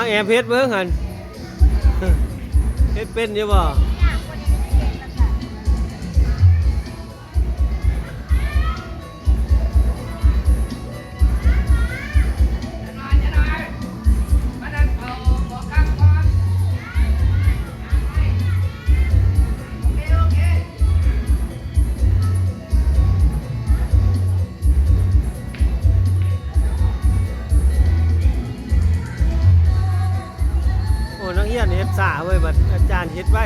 ແອບເຮັດເບິ່ງຫັ້ນ ເຮັດເປັນຢູ່ບໍ່? ໂອ້ ນັກຮຽນເຮັດຊ້າເວີຍ ບັດອາຈານເຮັດໄວ.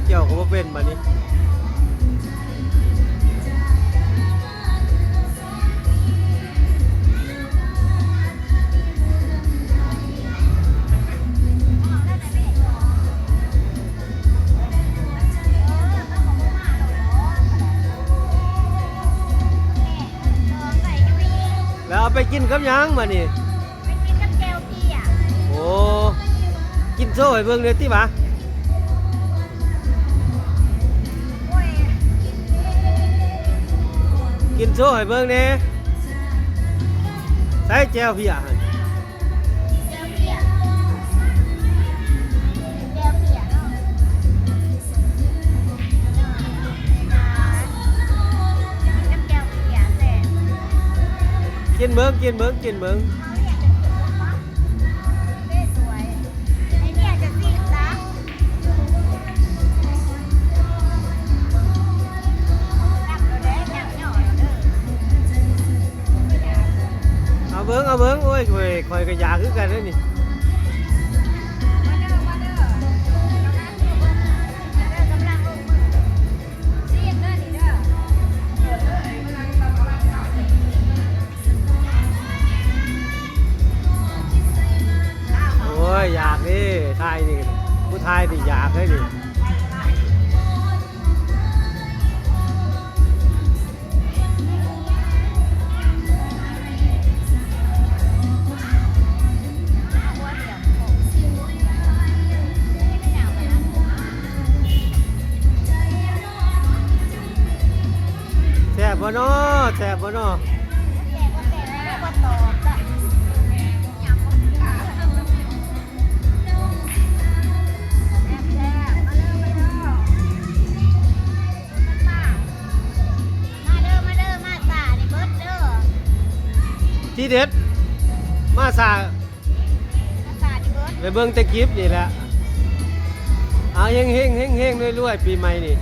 ກ່ຽວກໍບໍ່ເປັນບັດນີ້. ແລ້ວເອົາໄປກິນກັບຫຍັງບັດນີ້? ໄປກິນກັບແຈ່ວເພຍ. ໂອ້ ກິນໂຊໃຫ້ເບິ່ງແດ່ຕິຫວາ? ໂອ້ຍ ກິນໂຊໃຫ້ເບິ່ງແດ່. ໃສແຈ່ວເພຍຫັ້ນ? ແຈ່ວເພຍ ແຈ່ວເພຍເນາະ. ກິນເບິ່ງ ກິນເບິ່ງ ກິນເບິ່ງ. ເອົາເບິ່ງ ເອົາເບິ່ງ. ໂອ້ຍ ຂ້ອຍ ຂ້ອຍກໍຢາກຄືກັນເດ້ນີ້. ໂອ້ຍ ຢາກເດ້ ຖ່າຍນີ້ ຜູ້ຖ່າຍນີ້ຢາກເດ້ນີ້. ແຊບບໍ່ນໍ? ແຊບບໍ່ນໍ? ທີເດັດ ມາຊ້າ ໄປເບິ່ງແຕ່ຄລິບນີ້ແຫຼະ. ເອົາ ເຮັງໆ ເຮັງໆ ລວຍໆ ປີໃໝ່ນີ້.